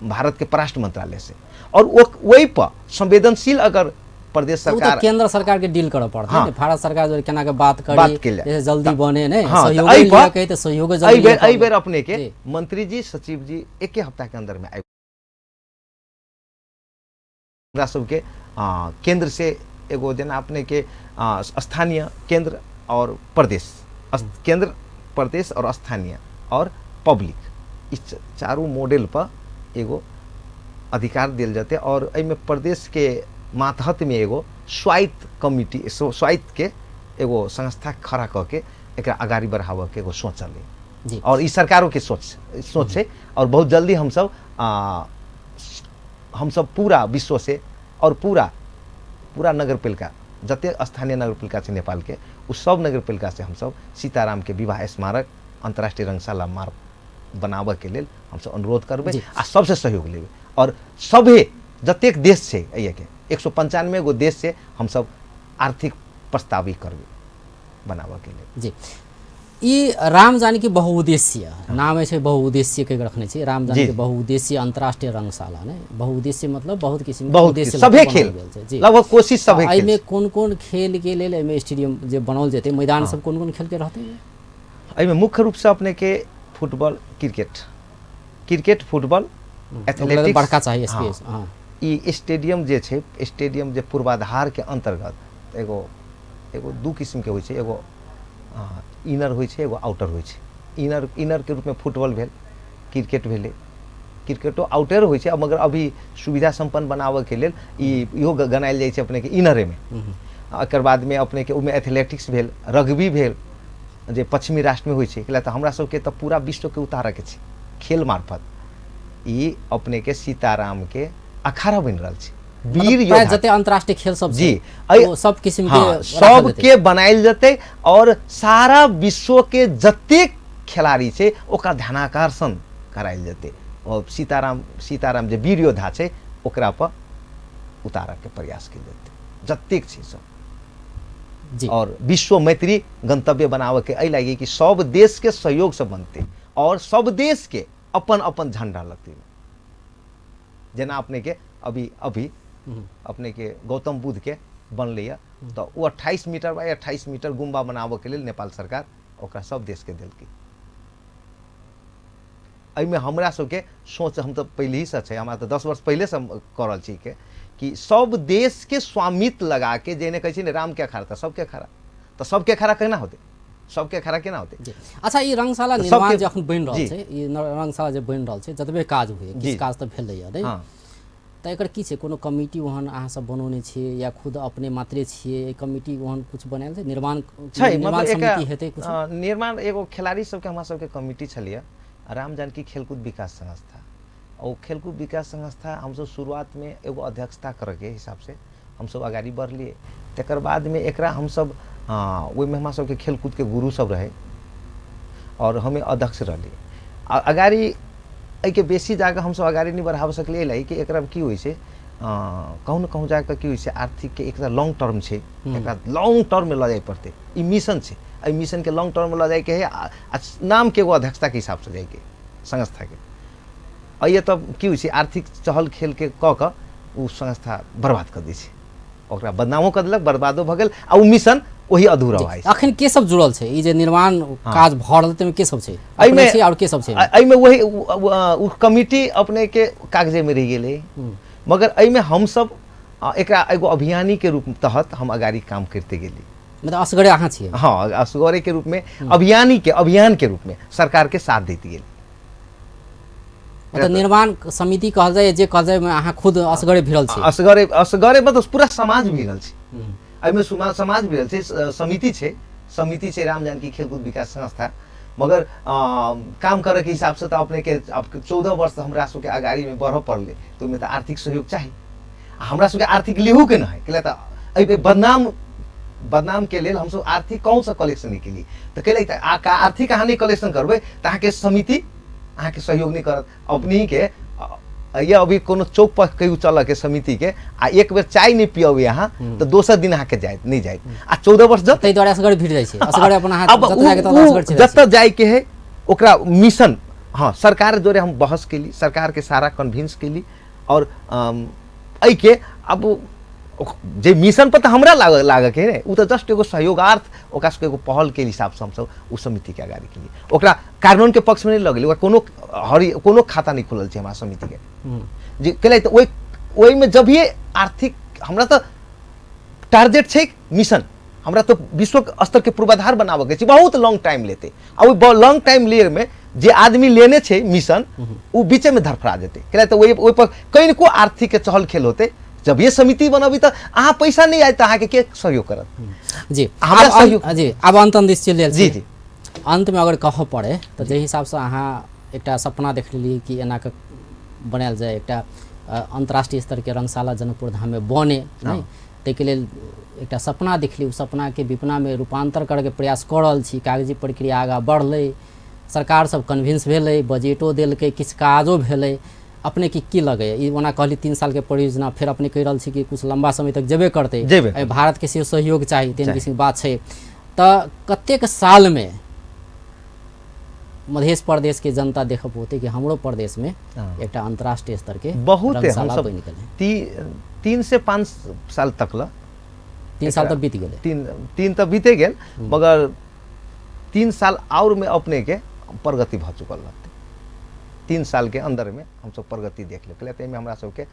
भारत के परराष्ट्र मंत्रालय से। और ओहि पर संवेदनशील अगर प्रदेश तऽ ओ तऽ सरकार केंद्र सरकार के डील करऽ पड़तै हाँ। ने, भारत सरकार जो केना के बात करी, बात केल जाय। जैसे जल्दी बने ने, हाँ, तऽ सहयोग एहि पर लिअ के तऽ सहयोग जल्दी एहि बेर लिअ एहि बेर अपने के जी। मंत्री जी सचिव जी एके हफ्ता के अंदर में आबि हमरा सबके, केंद्र से एगो जेना अपने के, स्थानीय केंद्र और प्रदेश, केंद्र प्रदेश और स्थानीय और पब्लिक, इस चारू मॉडल पर एगो अधिकार दिल जाते। और एहिमे प्रदेश के मातहत में एगो स्वायत्त कमिटी, स्वायत्त के एगो संस्था खड़ा कऽ के एकरा अगाडि बढ़ाबऽ के एगो सोच चलै जी। और ई सरकारों के सोच है। और बहुत जल्दी हमसब पूरा विश्व से और पूरा नगरपालिका, जते स्थानीय नगरपालिका छै नेपाल के, उ सब नगरपालिका से हमसब सीताराम के विवाह स्मारक अंतर्राष्ट्रीय रंगशाला मार्ग बनाबऽ के लेल हमसब अनुरोध करबै जी। आ सबसे सहयोग लेबै। और सभे जतेक देश छै एहिके 195 गो देश से हमसब आर्थिक प्रस्ताव करबै बनाबऽ के लेल। जी, ई राम जानकी बहुउद्देशीय नाम छै, बहुउद्देशीय के रखने छी, राम जानकी जी। बहुउद्देशीय अंतर्राष्ट्रीय रंगशाला ने, बहुउद्देशीय मतलब बहुत किसिम के बहुत उद्देश्य किसिम, सभे लऽ कऽ खेल। बनाओल गेल छै। जी। लगभग कोशिश सभे खेल एहिमे छै। कोन कोन खेल के लेल एहिमे स्टेडियम जे बनाओल जेतै, मैदान सब कोन कोन खेल के रहतै? एहिमे मुख्य रूप से अपने के फुटबॉल, क्रिकेट, फुटबॉल, ओकरा एथलेटिक्स, बड़का चाहिए हाँ। स्पेस, हाँ। ई स्टेडियम जे छै, स्टेडियम जे पूर्वाधार के अंतर्गत एगो दू किस्म के होइ छै, एगो इनर होइ छै, एगो आउटर होइ छै। इनर के रूप में फुटबॉल भेल, क्रिकेट भेलै, क्रिकेटो आउटर होइ छै, मगर अभी सुविधा संपन्न बनाबऽ के लेल इहो गनायल जाइ छै अपने के इनरे में। एकर बादमे अपनेके ओहिमे एथलेटिक्स भेल, रग्बी भेल जे पश्चिमी राष्ट्रमे होइ छै। तऽ हमरा सबके तऽ पूरा विश्वके उतारऽके छै खेल मार्फत। ई अपनेके सीतारामके अखाड़ा बनि रहल छै, वीर योद्धा जते अंतरराष्ट्रीय खेल सब जी ओ सब किस्म के सबके बनायल जते और सारा विश्व के जतेक खिलाड़ी छै ओकरा ध्यानाकर्षण करायल जते और सीताराम सीताराम जे वीर योद्धा छै ओकरा पर उतारऽ के प्रयास कयल जते जतेक छै सब जी। और विश्व मैत्री गंतव्य बनाबऽ के एहि लागी कि सब देश के सहयोग से बनते और सब देश के अपन अपन झंडा लगते। जेना अपने के अभी अभी अपने के गौतम बुद्ध के बनलै तऽ ओ 28 मीटर बाय 28 मीटर गुम्बा बनाबऽ के लेल नेपाल सरकार ओकरा सब देश के देलकै। एहिमे हमरा सबके सोच हम तऽ पहिलहिसँ छै, हमरा तऽ 10 वर्ष पहिलेसँ कऽ रहल छी कि सब देश के स्वामित्व लगा के जेने कहै छै ने राम के अखाड़ा तऽ सबके अखाड़ा, तऽ सबके अखाड़ा केना होतै, सबके अखाड़ा केना होतै। अच्छा, ई रंगशाला निर्माण जे अखन बनि रहल छै, ई रंगशाला जे बनि रहल छै जतबे काज होइए, किछु काज तऽ भेलैए नहि, तऽ एकर की छै? कोनो कमिटी ओहन अहाँ सब बनौने छियै या खुद अपने मात्रे छियै? कमिटी ओहन कुछ बनायल छै? निर्माण छै, मतलब समिति हेतै कुछ निर्माण? एगो खिलाड़ी सबके हमरा सबके कमिटी छलियै, राम जानकी खेलकूद विकास संस्था। और खेलकूद विकास संस्था हमसब शुरुआतमे एगो अध्यक्षता करऽके हिसाबसँ हमसब अगाडि बढ़लियै। तकर बादमे एकरा हमसब ओहिमे हमरा सबके खेलकूदके गुरु सब रहै और हमे अध्यक्ष रहलियै। आ अगाडि एहिके बेसी जाकऽ हमसब अगाडि नहि बढ़ाबऽ सकलियै एहि लागि कि एकरा की होइ छै, कहूँ ने कहूँ जाकऽ की होइ छै आर्थिकके एकरा लॉन्ग टर्म छै, एकरा लॉन्ग टर्ममे लऽ जाइ पड़तै। ई मिशन छै, एहि मिशनके लॉन्ग टर्ममे लऽ जाइके है आ नामके एगो अध्यक्षताके हिसाबसँ जाइके संस्थाके। एहि तऽ की होइ छै आर्थिक चहल खेलके कऽ कऽ ओ संस्था बर्बाद कऽ दै छै, ओकरा बदनामो कऽ देलक, बर्बादो भऽ गेल आ ओ मिशन वही अधूरा भऽ जाइ। अखन के सब जुड़ल छै ई जे निर्माण काज भऽ रहल ताहिमे के सब छै? एहिमे आओर के सब छै? एहिमे वही ओ कमिटी अपने के कागजे में रहि गेलै, मगर एहिमे हमसब एकरा एगो अभियानी के रूप तहत हम अगाडि काम करते गेली। मतलब असगरे अहाँ छियै? हाँ, असगरे के रूप में अभियानी के अभियान के रूप में सरकार के साथ दैत गेली। मतलब निर्माण समिति कहल जाय जे कहल जाय अहाँ खुद असगरे भिड़ल छी? असगरे असगरे मतलब पूरा समाज भिड़ल छै एहिमे, समाज भिड़ल छै, समिति छै, समिति छै राम जानकी खेलकूद विकास संस्था। मगर काम करे के हिसाब से तऽ अपने के अब 14 वर्ष हमरा सबके अगाडि में बढ़ऽ पड़लै, तऽ ओहिमे तऽ आर्थिक सहयोग चाही। हमरा सबके आर्थिक लेहू के न है, कैला तऽ एहि बदनाम बदनाम के लेल हमसब आर्थिक कहूँ से कलेक्शन नहि केलियै। तऽ कैला तऽ आर्थिक अहाँ नहि कलेक्शन करबै तऽ अहाँके समिति अहाँके सहयोग नहि करत। अपने के ये अभी कोनो चौक पर कहियो चलऽ के समिति के आ एक बेर चाय नहि पियबै अहाँ तऽ दोसर दिन अहाँके जाइत नहि जाइत। आ 14 वर्ष ताहि दुआरे असगर भिड़ जाइ छै, असगरे अपन अहाँ जतऽ जाइके है ओकरा मिशन। हाँ, सरकार जोरे हम बहस केली, सरकार के सारा कन्विंस केली और एहिके अब जे मिशन पर तऽ हमरा लागऽ के है ओ तऽ जस्ट एगो सहयोगार्थ ओकरा सबके एगो पहल के हिसाबसँ हमसब ओ समितिके अगाडि केलियै। ओकरा कानून के पक्षमे नहि लऽ गेलै, ओकरा कोनो हरि कोनो खाता नहि खुलल छै हमरा समितिके जे कैला तऽ ओहिमे जब भी आर्थिक हमरा तऽ टारगेट छै मिशन, हमरा तऽ विश्व स्तर के पूर्वाधार बनाबऽ के छै, बहुत लॉन्ग टाइम लेतै। आ ओहि लॉन्ग टाइम लेमे जे आदमी लेने छै मिशन ओ बीचेमे धड़फड़ा जेतै, कैला तऽ ओहि पर कनिको आर्थिक के चहल खेल होतै। जब ये समिति बनबी तऽ अहाँ पैसा नहि आयत तऽ अहाँके के सहयोग करत? जी हमरा सहयोग जी। आब अंत दिस चलि जी जी। अंतमे अगर कहऽ पड़े तऽ जाहि हिसाबसँ अहाँ एकटा सपना देख लेलियै कि एना कऽ बनायल जाय, एकटा अंतर्राष्ट्रीय स्तरके रंगशाला जनकपुर धाममे बने, नहि ताहिके लेल एकटा सपना देखली, ओ सपनाके विपनामे रूपान्तर करैके प्रयास कऽ रहल छी, कागजी प्रक्रिया आगाँ बढ़लै, सरकार सब कन्विंस भेलै, बजटो देलकै, किछु काजो भेलै। अपने के की लगैए? ई ओना कहली 3 साल के परियोजना, फेर अपने कहि रहल छी कि कुछ लंबा समय तक जेबे करतै, एहि भारत के सेहो सहयोग चाही, तेहन किसिमके बात छै। तऽ कतेक सालमे मधेश प्रदेश के जनता देखऽ पौतै कि हमरो प्रदेश में एकटा अंतर्राष्ट्रीय स्तर के बहुत रंगशाला बनि गेलै? 3 से 5 साल तक ल 3 साल तऽ बीत गेलै, तीन तऽ बीते गेल, मगर 3 साल और में अपने के प्रगति भऽ चुकल रहतै। 3 साल के अंदर में हमसब प्रगति देख लेब। ताहिमे हमरा सबके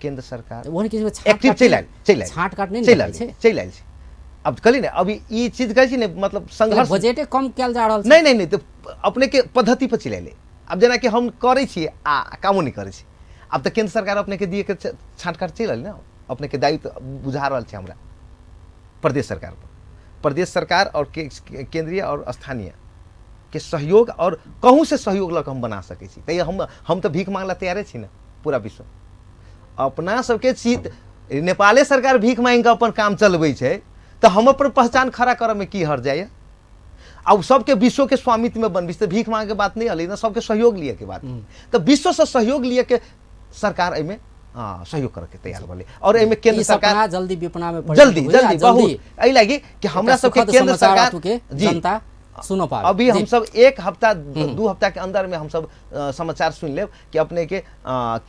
केंद्र सरकार एक्टिव चलि आयल, चलि आयल, छाँट काट नहि चलि आयल छै। अब कहली ने अभी ई चीज कहै छी ने, मतलब संघर्ष बजटे कम कयल जा रहल छै। नहीं नहीं नहीं, तो अपने के पद्धति पर चलि अयलै। आब जेनाकि हम करै छियै आ कामो नहि करै छी, आब तऽ केंद्र सरकार अपने के दिए के छाँट काट चलि आयल ने, अपने के दायित्व बुझा रहल छै हमरा। प्रदेश सरकार पर। प्रदेश सरकार और केंद्रीय और स्थानीय के सहयोग और कहूँ से सहयोग लऽ कऽ हम बना सकै छी। तैयो हम तऽ भीख मांगला तैयारे छी ने। पूरा विश्व अपना सबके छी, नेपाले सरकार भीख मांगि कऽ अपन काम चलबै छै, तऽ हम अपन पहचान खड़ा करऽमे की हर्ज जाइए? आ सबके विश्व के स्वामित्व में बनबी तऽ भीख मांगे के बात नहीं अलै ना, सबके सहयोग लिए के बात। तऽ विश्व से सहयोग लिए के सरकार एहिमे सहयोग करे के तैयार भेलै और एहिमे केंद्र ई सरकार सपना जल्दी विपना में परिणत जल्दी हुए आ जल्दी बहुत एहि लागि कि हमरा एकटा सबके सुखद केंद्र समाचार सरकार आतुके जी जनता सुन पावे। अभी जी। हम सब 1 हफ्ता 2 हफ्ता के अंदर में हम सब समाचार सुन लेब कि अपने के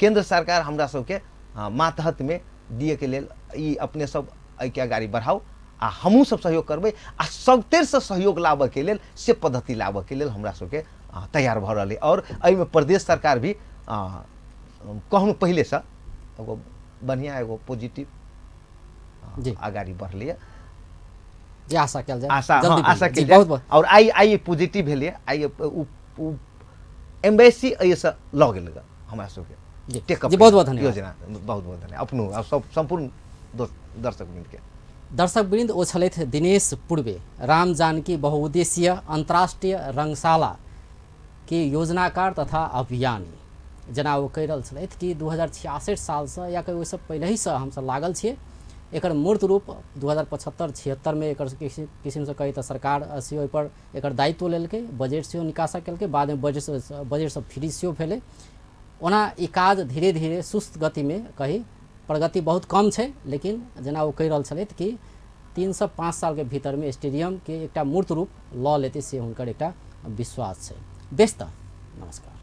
केंद्र सरकार हमरा सबके मातहत में दिए के लेल ई अपने सब एहिके अगाडि बढ़ाउ आ हमहूँ सब सहयोग करबै आ सबतर से सहयोग लाबऽ के लेल से पद्धति लाबऽ के लेल हमरा सबके तैयार भऽ रहल अइ। और एहिमे प्रदेश सरकार भी कहूँ पहिलेसँ एगो बढ़िआँ एगो पॉजिटिव जी। अगाडि बढ़लैए। जे आशा कयल जाय, आशा, जल्दी हाँ, आशा जी, कयल जाय। बहुत बहुत। और आइ पॉजिटिव भेलैए, आइ उ एम्बेसी एहिसँ लऽ गेल हमरा सबके। जी, टेकअप जी, बहुत बहुत धन्यवाद। योजना, बहुत बहुत धन्यवाद अपनो आ सब सम्पूर्ण दोस्त दर्शक वृंद के। दर्शक वृंद, ओ छलथि दिनेश पूर्वे, राम जानकी बहुउद्देशीय अंतर्राष्ट्रीय रंगशाला के योजनाकार तथा अभियानी। जेना ओ कहि रहल छलथि कि 2066 सालसँ या कहि ओहिसँ पहिलहिसँ हमसब लागल छियै। एकर मूर्त रूप 2075-76 में एकर किसिमसँ कही तऽ सरकार सेहो एहिपर एकर दायित्व लेलकै, बजट सेहो निकासा केलकै, बादमे बजटसँ फ्री सेहो भेलै। ओना ई काज धीरे धीरे सुस्त गतिमे कही प्रगति बहुत कम छै, लेकिन जेना ओ कहि रहल छलथि कि 3 से 5 सालके भीतरमे स्टेडियमके एकटा मूर्त रूप लऽ लेतै से हुनकर एकटा विश्वास छै। बेस तऽ नमस्कार।